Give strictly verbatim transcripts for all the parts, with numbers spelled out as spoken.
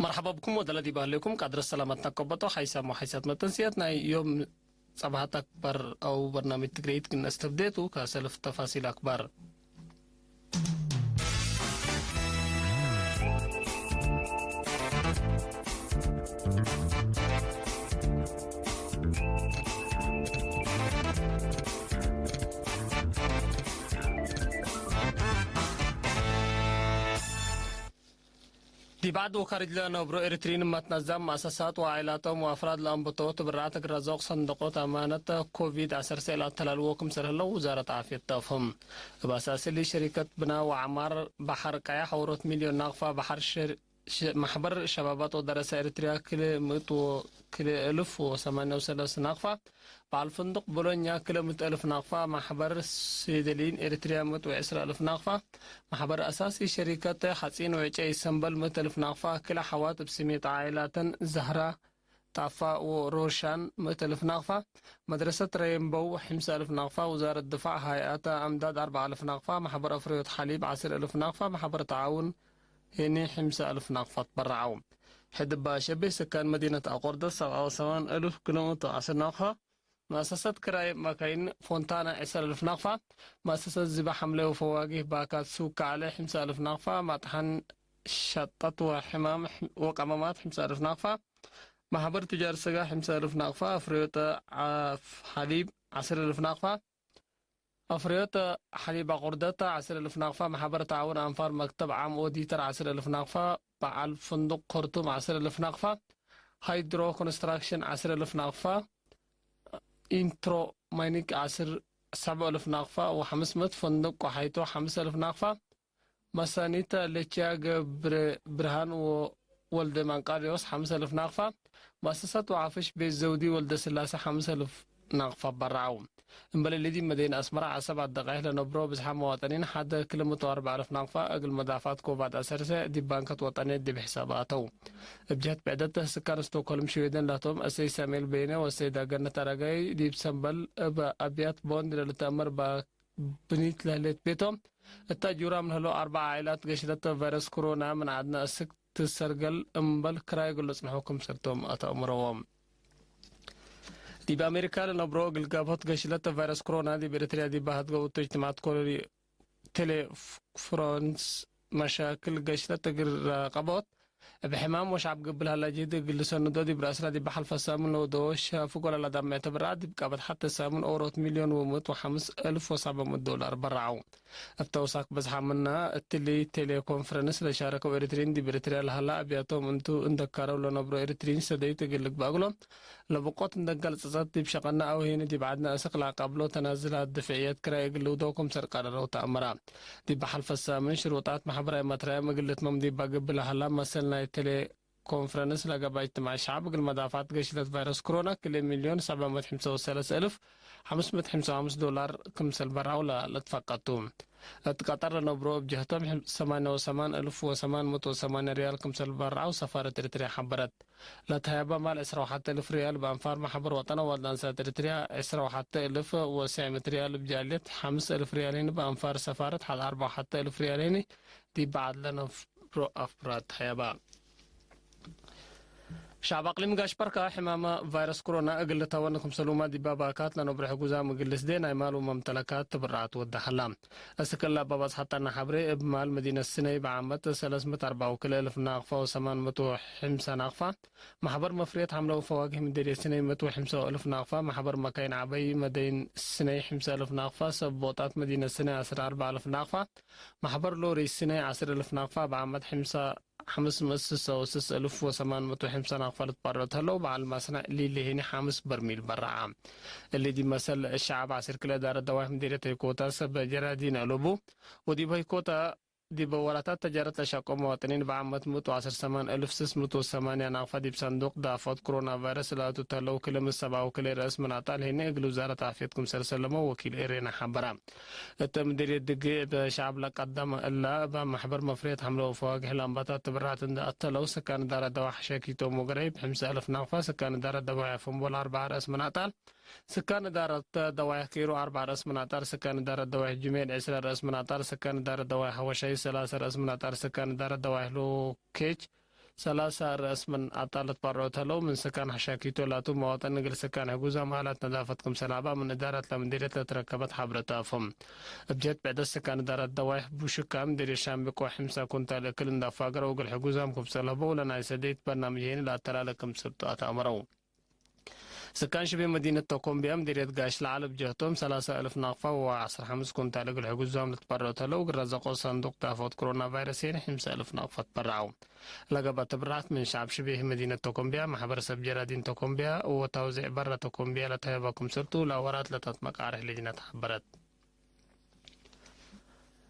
መርሐባ ብኩም ወደለ ዲብ አህሌኩም። ቃድረት ሰላመት ነቀበጦ። ሐይሳም ወሐይሳት መተንስያት ናይ ዮም ጸብሐት አክባር አው በርናምጅ ትግረይት ግን አስተብዴቱ ከሰልፍ ተፋሲል አክባር። ዲብ ዐድ ወካርጅ ለነብሮ ኤሪትሪን እማት ነዛም መአሰሳት ወዓኢላቶም ወአፍራድ ለአንብተው ትብረዐት እግል ረዞቅ ሰንደቆት አማነት ኮቪድ ዐሰርተ ለአተላልዎ ክምሰል ህለው ውዛረት ዓፍየት ተአፍህም። እብ አሳስ እሊ ሸሪከት ብና ወዐማር በሐር ቀያሕ ዎሮት ሚልዮን ናቅፋ በሐር ሸር-፣ ሸ-፣ ማሕበር ሸባባት ወደረሰ ኤሪትሪያ ክልኤ ምእት ወክልኤ እልፍ ወሰማንያ ወሰለስ ናቅፋ በዐል ፍንዱቅ ቦሎኛ ክልኤ ምእት እልፍ ናቅፋ፣ ማሕበር ሴደሊን ኤሪትሪያ ምእት ወዕስራ እልፍ ናቅፋ፣ ማሕበር አሳሲ ሸሪከት ሐጺን ወዕጨይ ሰምበል ምእት እልፍ ናቅፋ፣ ክልኤ ሐዋት እብ ስሜት ዓኢላተን ዘህራ፣ ጣፋ ወሮሻን ምእት እልፍ ናቅፋ፣ መድረሰት ሬንቦው ሐምሳ እልፍ ናቅፋ፣ ውዛረት ድፋዕ ሃይአት አምዳድ አርበዕ እልፍ ናቅፋ፣ ማሕበር አፍረዮት ሐሊብ ዐስር እልፍ ናቅፋ፣ ማሕበር ተዓውን ሄኒ ሐምሳ እልፍ ናቅፋ ትበረዐው። ሕድ ባሸቤ ስካን መዲነት አቆርደት ሰብዓ ወሰማን እልፍ ክልኤ ምእት ወዐስር ናቅፋ፣ መአሰሰት ክራይ መካይን ፎንታና ዒስር እልፍ ናቅፋ፣ መአሰሰት ዚባ ሐምለ ወፈዋጊህ ባካት ሱቅ ከዐለ ሐምሳ እልፍ ናቅፋ፣ ማጥሐን ሸጠት ወሕማም ወቀመማት ሐምሳ እልፍ ናቅፋ፣ ማሕበር ቱጃር ስጋ ሐምሳ እልፍ ናቅፋ፣ አፍረዮት ሐሊብ ዐስር እልፍ ናቅፋ፣ አፍረዮት ሐሊብ አቁርደት ዐስር እልፍ ናቅፋ፣ ማሕበር ተዓውን አንፋር መክተብ ዓም ኦዲተር ዐስር እልፍ ናቅፋ፣ በዓል ፍንዱቅ ከርቱም ዐስር እልፍ ናቅፋ፣ ሃይድሮ ኮንስትራክሽን ዐስር እልፍ ናቅፋ፣ ኢንትሮ ማይኒክ ዐስር፣ ሰብዕ እልፍ ናቅፋ ወሐምስ ምእት፣ ፍንዱቅ ቆሓይቶ ሐምስ እልፍ ናቅፋ፣ መሳኒት ሌችያ ገብረ ብርሃን ወወልደ መንቃርዮስ ሐምስ እልፍ ናቅፋ፣ መአሰሰት ወዓፍሽ ቤት ዘውዲ ወልደስላሴ ሐምስ እልፍ ናቅፋ በረዐው። እምበል እሊ ዲብ መደይን አስመረ ዐሰብ አደቃይህ ለነብሮ ብዝሓም መዋጠኒን ሐደ ክልኤ ምእት ወአርበዕ እልፍ ናቅፋ እግል መዳፋት ኮቫድ ዐሰርተ ዲብ ባንከት ወጠንየት ዲብ ሕሳብ አተው። እብ ጀህት ብዕደት ስካን ስቶክሆልም ሽዌደን ላቶም አሰይድ ሳሙኤል በየነ ወሰይዳ ገነት አረጋይ ዲብ ሰምበል እብ አብያት ቦንድ ለልትአመር ባ-፣ ብኒት ለህሌት ቤቶም እተ ጁራም ለህለው አርበዕ ዓኢላት ገሽለት ቫይረስ ኮሮና ምን ዐድነ አስክ ትሰርገል እምበል ክራይ እግል ልጽንሖ ክምሰልቶም አተአምረዎም። ዲብ አሜሪካ ለነብሮ እግል ጋብሆት ገሽለት ቫይረስ ኮሮና ዲብ ኤሪትሪያ ዲብ ሀድገው እቱ እጅትማዕት ኮሎኒ ቴሌፍሮንስ መሻክል ገሽለት እግል ራቀቦት እብ ሕማም ወሸዐብ ግብል ሀላ ጅህድ እግል ልሰንዶ ዲብ ረአስላ ዲብ ሐልፈ ሳምን ለወደዎ ሸፍጎ ለለዳመ ተብረዐ ዲብ ቃበት ሐቴ ሳምን ኦሮት ሚልዮን ወምእት ወሐምስ እልፍ ወሰብዕ ምእት ዶላር በረዐው። እብ ተውሳክ በዝሓም ምና እትሊ ቴሌኮንፈረንስ ለሻረከው ኤሪትሪን ዲብ ኤሪትሪያ ለሀላ አብያቶም እንቱ እንደካረው ለነብሮ ኤሪትሪን ሰደይት እግል ልግባእ እግሎም ለብቆት እንደ ገልጸጸት፣ ዲብ ሸቀነ አው ሄኒ ዲብ ዐድነ አስክ ለአቃብሎ ተናዝላት ድፍዕየት ክራይ እግል ልውደው ክምሰል ቀረረው ተአመረ። ዲብ ሐልፈ ሳምን ሽሩጣት ማሕበራዊ መትረያም እግል ልትመም ዲባ ግብ ለሀላ መሰል ናይ ቴሌኮንፈረንስ ለገብአ እጅትማዕ ሸዐብ እግል መዳፋት ገሽለት ቫይረስ ኮሮና ክልኤ ሚልዮን ሰብዕ ምእት ሐምሳ ወሰለስ እልፍ ሐምስ ምእት ሐምሳ ወሐምስ ዶላር ክምሰል በርዐው ለልትፈቀድ ቱ። እት ቀጠር ለነብሮ እብ ጀህቶም ሰማንያ ወሰማን እልፍ ወሰማን ምእት ወሰማንያ ሪያል ክምሰል በርዐው ሰፋረት ኤሪትሪያ ሐበረት። ለተሀየበ ማል ዕስራ ወሐቴ እልፍ ሪያል በአንፋር ማሕበር ወጠን አዋልድ አንሳት ኤሪትሪያ፣ ዕስራ ወሐቴ እልፍ ወስዕ ምእት ሪያል እብ ጃልየት፣ ሐምስ እልፍ ሪያል ህኒ በአንፋር ሰፋረት፣ ሐድ አርበዕ ወሐቴ እልፍ ሪያል ህኒ ዲብ በዐል ለነፍሮ አፍራድ ተሀየበ። ሸዐብ አቅሊም ጋሽ በርካ ሕማመ ቫይረስ ኮሮና እግል ልታወን ክምሰሉመ ዲብ አባካት ለነብሮ ሕጉዛም እግል ልስዴ ናይ ማል ወመምተለካት ትብረዐት ወደ ሀላ። እስክ እለ አባባጽ ሐታና ሐብሬ እብ ማል መዲነት ስነይ በዓመት ሰለስ ምእት አርበዕ ወክልኤ እልፍ ናቅፋ ወሰማን ምእት ወሐምሳ ናቅፋ፣ ማሕበር መፍርየት ሐምለ ወፈዋግህ መደይን ስነይ ምእት ወሐምሳ እልፍ ናቅፋ፣ ማሕበር መካይን ዐበይ መደይን ስነይ ሐምሳ እልፍ ናቅፋ፣ ሰብ ቦጣት መዲነት ስነይ ዐስር አርበዕ እልፍ ናቅፋ፣ ማሕበር ሎሪ ስነይ ዐስር እልፍ ናቅፋ፣ በዓመት ሐምሳ ሐምስ ምእት ስሳ ወስስ እልፍ ወሰማን ምእት ወሐምሳ ናቅፋ ልትበረዑ ተህለው፣ በዐል ማስነዕ ሊሊ ህኒ ሐምስ በርሚል በረዐ። እሊ ዲብ መሰል ሸዐብ ዐሲር ክልኤ እዳረት ደዋይሕ ምዲርየት ህይኮታ ሰብ ጀራዲን አለቡ፣ ወዲብ ህይኮታ ዲብ ወላታት ተጃረት ለሸቀው መዋጥኒን በዓመት ምእት ወዐስር ሰማን እልፍ ስስ ምእት ወሰማንያ ናቅፋ ዲብ ሳንዱቅ ዳፎት ኮሮና ቫይረስ ለአቱ ተህለው፣ ክልኤ ምእት ሰብዓ ወክልኤ ረአስ መናጣል ህኒ እግል ውዛረት ዓፍየት ክምሰል ሰለመው ወኪል ኤሬና ሐበረ። እተ ምዲርየት ድጌ እብ ሸዐብ ለቀደመ እለ፣ እብ መሕበር መፍርየት ሐምለ ወፈዋግሕ ለአንባታት ትብረዐት እንደ አተለው፣ ስካን እዳረት ደዋይሕ ሸኪቶም ወገረይ እብ ሐምሳ እልፍ ናቅፋ፣ ስካን እዳረት ደዋይሕ ፍንቦል አርበዕ ረአስ መናጣል፣ ስካን እዳረት ደዋይሕ ኬሮ አርበዕ ረአስ መናጣል፣ ስካን እዳረት ደዋይሕ ጅሜል ዐስራ ረአስ መናጣል፣ ስካን እዳረት ደዋይሕ ሐወሻይ ሰላሰ ረአስ መናጣል፣ ስካን እዳረት ደዋይሕ ሎኬች ሰላሳ ረአስ ምን አጣ ለትበርዖ ተለው፣ ምን ስካን ሐሻኪቶ ላቱ መዋጠን እግል ስካን ሕጉዛም አላት ነዳፈት ክምሰል ሀባ ምን እዳረት ለምዲርየት ለትረከበት ሐብረት አፎም። እብ ጀት ብዕደት ስካን እዳረት ደዋይሕ ቡሽካ ምዲርየት ሻምቢቆ ሕምሰ ኩንታል እክል እንዳፋገረው እግል ሕጉዛም ክምሰል ህበው ለናይ ሰደይት በርናምጅ ሄኒ ለአተላለ ክምሰል ቱ አትአመረው። ስካን ሽቤ መዲነት ተኮምቢያ ምዲርየት ጋሽ ለዐል እብ ጀህቶም ሰላሳ እልፍ ናቅፋ ወዐስር ሐምስ ኩንታል እግል ሕጉዛም ልትበረው ተለው፣ እግል ረዘቆ ሰንዱቅ ዳፎት ኮሮና ቫይረስ ሄን ሕምሰ እልፍ ናቅፋ ትበረዐው። ለገብአ ትብራዕት ምን ሸዐብ ሽቤ መዲነት ተኮምቢያ፣ ማሕበረሰብ ጀራዲን ተኮምቢያ ወታውዜዕ በረ ተኮምቢያ ለተህበ ክምሰልቱ ለወራት ለተትመቃርሕ ልጅነት ሐበረት።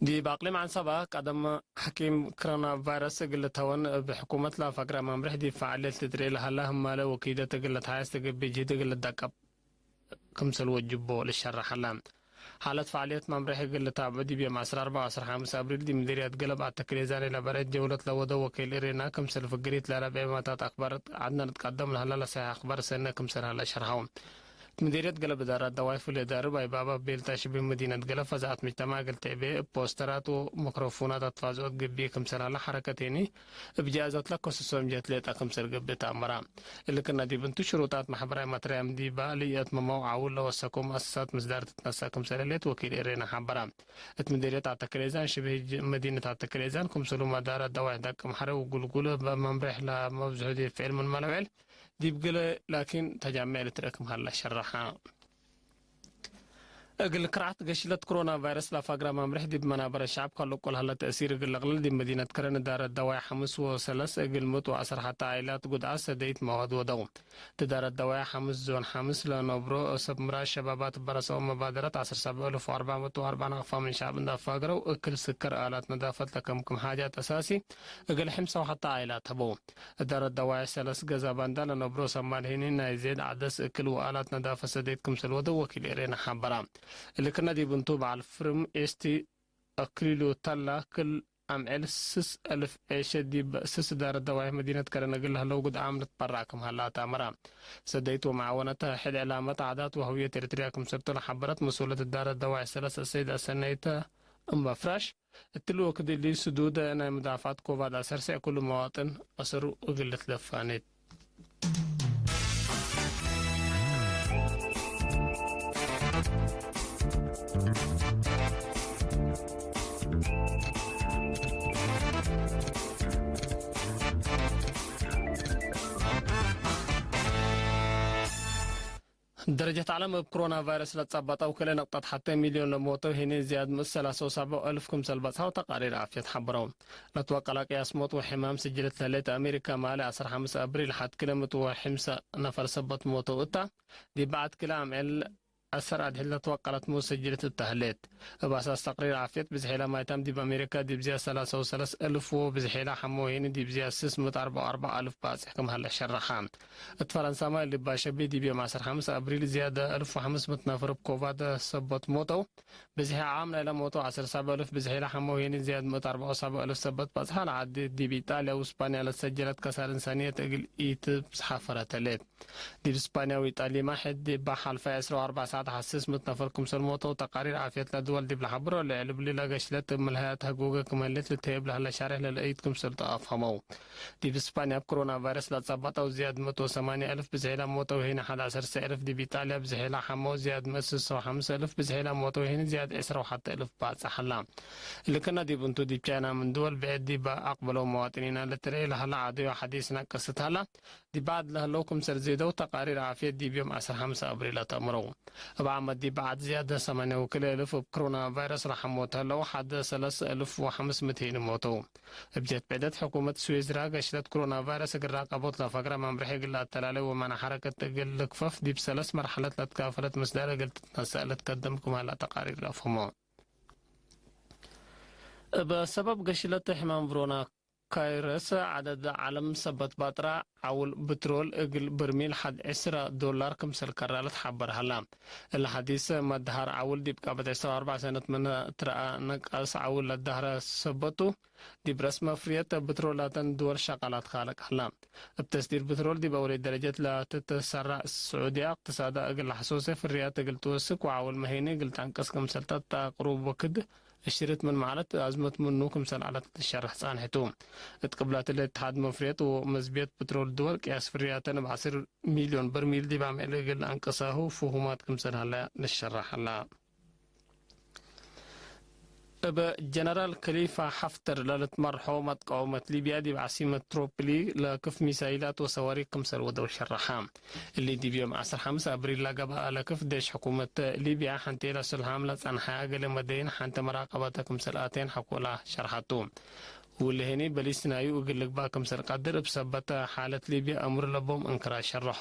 ዲብ አቅሊም ዐንሰበ፣ ቀደም ሐኪም ክሮና ቫይረስ እግል ልተወን እብ ሕኩመት ለፈግረ መምርሕ ዲብ ፈዓልየት ልትርኤ ለሀላ ህማለ ወኪደት እግል ልትሐየስ ትገብእ ጅህድ እግል ልደቀብ ክምሰል ወጅቦ ልሸረሕ ሀለ። ሓለት ፈዓልየት መምርሕ እግል ልታብዖ ዲብ ዮም ዐስር አርበዕ ወዐስር ሐምስ አብሪል ዲብ ምዲርየት ገለብ አተክሌዛን ለበሬት ጀውለት ለወደው ወኪል ኤሬና ክምሰል ፍግሪት ለረብዔ መታት አክባር ዐድነ ልትቀደም ለሀላ ለሰሕሕ አክባር ሰኔ ክምሰል ሀለ ሸርሐው። ምዲርየት ገለብ እዳራት ደዋይፍ ለዳርብ አይባባ ቤልታ ሽብህ መዲነት ገለብ ፈዛዐት ምጅተማዕ እግል ትዕቤ እብ ፖስተራት ወመክሮፎናት አትፋዝዖት ገብእ ክምሰል ሀለ ሐረከት ሄኒ እብ ጃእዘት ለከስሶም ጀት ሌጠ ክምሰል ገብእ ተአመራ። እሊ ክእነ ዲብ እንቱ ሽሩጣት ማሕበራይ መትረያም ዲበ ለኢአትመመው ዐውል ለወሰኮ መአሰሳት ምስዳር ትትነሰእ ክምሰል ህሌት ወኪል ኤሬና ሐበራ። እት ምዲርየት አተክሌዛን ሽብህ መዲነት አተክሌዛን ክምሰሉ መዳራት ደዋይፍ ደቅምሐረ ወጉልጉል እብ መምሬሕ ለመብዝሑ ዲብ ፍዕል ምንመ ለውዕል ዲብ ገሌ ላኪን ተጃሜዕ ልትረክም ሀለ ሸረሐ። እግል ክርዓት ገሽለት ክሮና ቫይረስ ለፋግረ መምርሕ ዲብ መናበረ ሸዐብ ከልቁ ለሀለ ተእሲር እግል ለቅልል ዲብ መዲነት ከረን እዳረት ደዋይ ሐምስ ወሰለስ እግል ምእት ወዐስር ሐተ ዓኢላት ጉድዓት ሰደይት መዋድ ወደው። እዳረት ደዋይ ሐምስ ዞን ሐምስ ለነብሮ ሰብ ምራድ ሸባባት በረሰው መባደረት ዐስር ሰብዕ እልፍ ወአርበዕ ምእት ወአርበዕ ናቅፋ ምን ሸዐብ እንዳፋግረው እክል ስከር አላት ነዳፈት ለከምክም ሓጃት አሳሲ እግል ሕምሰው ሐተ ዓኢላት ሀበው። እዳረት ደዋይ ሰለስ ገዛባንዳ ለነብሮ ሰማል ሄኒ ናይ ዜድ ዐደስ እክል ወአላት ነዳፈት ሰዴት ክምሰል ወደው ወኪል ኤሬና ሐበራ። እሊ ክእነ ዲብ እንቱ በዐል ፍርም ኤስቲ አክሊሉ ተላ ክል አምዕል ስስ አልፍ ዔሸ ዲብ ስስ እዳረት ደዋይ መዲነት ከረን እግል ለህለው ጉድዓም ልትበራዕ ክም ሀላ ተአመራ። ሰደይት ወመዓወነት ሕድ ዕላመት ዓዳት ወህውየት ኤረትርያ ክምሰልቱ ለሐበረት መስኡለት እዳረት ደዋይ ሰለስ አሰይድ አሰነይተ እመ ፍራሽ፣ እትሊ ወክድ እሊ ስዱድ ናይ መዳፍዐት ኮቫድ አሰርሰዕ ኩሉ መዋጥን አሰሩ እግል ልትደፋኔት። ደረጀት ዐለም እብ ክሮና ቫይረስ ለትጸበጠው ክልኤ ነቅጠት ሐቴ ሚልዮን ለሞተው ሄኔ ዝያድ ምን ሰላሳ ወሰብዕ እልፍ ክምሰል በጽሐው ተቃሪር ዓፍየት ሐብረው። ለትወቀለ ቅያስ ሞት ወሕማም ስጅልት ለህሌት አሜሪካ ማሌ ዐስር ሐምስ አብሪል ሐት ክልኤ ምእት ወሕምሰ ነፈር ሰበት ሞተው እታ፣ ዲብ በዐድ ክልኤ አምዕል ዐሰር አድሕድ ለትወቀለት ሞት ስጅልት እታ ህሌት። እብ አሳስ ተቅሪር ዓፍየት ብዝሔለ ማይታም ዲብ አሜሪካ ዲብ ዝያድ ሰላሳ ወሰለስ እልፍ ወብዝሔለ ሐመው ሄኒ ዲብ ዝያድ ስስ ምእት አርበዕ ወአርበዕ አልፍ ባጽሕ ክም ሀለ ሸረሐ። እት ፈረንሳ ማይ ልባሸቤ ዲብ ዮም ዐስር ሐምስ አብሪል ዝያድ እልፍ ወሐምስ ምእት ነፈር እብ ኮቫድ ሰበት ሞተው። ብዝሒ ዓም ናይለ ሞተው ዐስር ሰብዕ እልፍ ብዝሔለ ሐመው ሄኒ ዝያድ ምእት አርበዕ ወሰብዕ እልፍ ሰበት ባጽሐ። ለዐድ ዲብ ኢጣልያ ወስፓንያ ለትሰጀለት ከሳር እንሳንየት እግል ኢትብዝሐ ፈረተ ሌት። ዲብ ስፓንያ ወኢጣልያመ ሕድ ዲብ ሐልፈ ዕስራ ወአርበዕ ሰዓት ሐስስ ምእት ነፈር ክምሰል ሞተው ተቃሪር ዓፍየት ለድወል ዲብ ለሐብሮ፣ ልዕል እብሊ ለገሽለት እብ ምልሀያት ህጎገ ክም ህሌት ልትህየብ ለህለ ሻሬሕ ለልአይት ክምሰል ተአፍሀመው። ዲብ ስፓንያ እብ ክሮና ቫይረስ ለጸበጠው ዝያድ ምእት ወሰማንያ እልፍ ብዝሔለ ሞተው ሄነ ሐድ ዐሰርተ እልፍ፣ ዲብ ኢጣልያ ብዝሔለ ሐመው ዝያድ ምእት ስሳ ወሐምስ እልፍ ብዝሔለ ሞተው ሄነ ዝያድ ዕስራ ወሐተ እልፍ ባጽሕ ሀላ። እሊ ክእነ ዲብ እንቱ ዲብ ቻይና ምን ድወል ብዕድ ዲብ አቅበለው መዋጥኒና ልትርኤ ለሀላ ዐደዮ ሐዲስ ነቅስት ሀላ። ዲብ በዐድ ለህለው ክምሰል ዜደው ተቃሪር ዓፍየት ዲብ ዮም ዐስር ሐምሰ አብሪል ለተአምረው። እብ ዓመት ዲብ በዐድ ዝያድ ሰማንያ ወክልኤ እልፍ እብ ክሮና ቫይረስ ለሐመው ተህለው ሐደ ሰለስ እልፍ ወሐምስ ምእት ሄኒ ሞተው። እብ ጀት ብዕደት ሕኩመት ስዊዝራ ገሽለት ክሮና ቫይረስ እግል ራቀቦት ለፈግረ መምርሒ እግል ለአተላሌ ወመና ሐረከት እግል ልክፈፍ ዲብ ሰለስ መርሐለት ለትካፈለት ምስዳር እግል ትትነሰእ ልትከደም ክም ሀላ ተቃሪር አፍህሞ። እብ ሰበብ ገሽለት ሕማም ቭሮና ካይረስ ዐደድ ዐለም ሰበት ባጥራ ዐውል ብትሮል እግል ብርሚል ሐድ ዕስራ ዶላር ክምሰል ከራ ልትሐበር ሀላ። እሊ ሐዲስ መድሃር ዐውል ዲብ ቃበት ዕስራ ወአርበዕ ሰነት ምነ ትረአ ነቃስ ዐውል ለዳህረ ሰበቱ፣ ዲብ ረስመ ፍርየት ብትሮላተን ድወል ሸቃላት ካልቅ ሀላ። እብ ተስዲር ብትሮል ዲብ አውሬ ደረጀት ለትትሰራዕ ስዑድያ፣ እቅትሳዳ እግል ለሐሶሴ ፍርያት እግል ትወስክ ወዐውል መሄኒ እግል ተአንቅስ ክምሰል ተአቅሩብ ወክድ እሽርት ምን መዓለት አዝመት ምኑ ክምሰል ዐለት ልትሸረሕ ጻንሕቱ። እት ቅብላትለ እትሓድ መፍርየት ወመዝብየት ፕትሮል ድወል ቅያስ ፍርያተን እብ ዐስር ሚልዮን በርሚል ዲብ አምዕል እግል አንቅሳሁ ፍሁማት ክምሰል ሀለ ልሸረሕ ዐለ። እብ ጀነራል ከሊፋ ሐፍተር ለልትመርሖ መትቃወመት ሊብያ ዲብ ዓሲመት ትሮፕሊ ለክፍ ሚሳይላት ወሰዋሪክ ክምሰል ወደው ሸረሐ። እሊ ዲብ ዮም ዐስር ሐምስ አብሪል ለገብአ ለክፍ ዴሽ ሕኩመት ሊብያ ሐንቴ ለስልሃም ለጸንሐ እግል መደይን ሐንቴ መራቀበተ ክምሰል አቴን ሐቆላ ሸርሐቱ። ውልሄኒ በሊስ ናዩ እግል ልግባእ ክምሰል ቀድር እብ ሰበት ሓለት ሊብያ አምር ለቦም እንክራ ሸረሖ።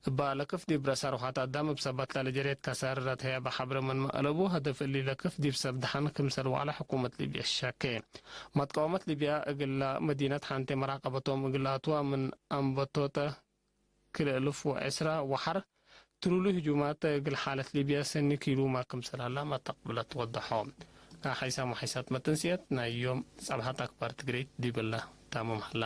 እበ ለክፍ ዲብ ረሳር ውሓት አዳም እብ ሰበት ለለጀሬት ከሳርረት ህያበ ሐብረ ምንመ አለቡ፣ ሀደፍ እሊ ለክፍ ዲብ ሰብ ደሐን ክምሰል ወዐለ ሕኩመት ሊብያ ሸኬ። መትቃወመት ሊብያ እግለ መዲነት ሐንቴ መራቀበቶም እግል አትዋ ምን አንበቶተ ክልኤ እልፍ ወዕስራ ወሐር ትሉሉ ህጁማት እግል ሓለት ሊብያ ሰኒ ኪሉማ ክምሰል ሀላ መተቅብለት ወደሖ። ከሐይሳም ወሐይሳት መተንስየት ናይ ዮም ጸብሐት አክባር ትግሪት ዲብለ ታምም ሀላ።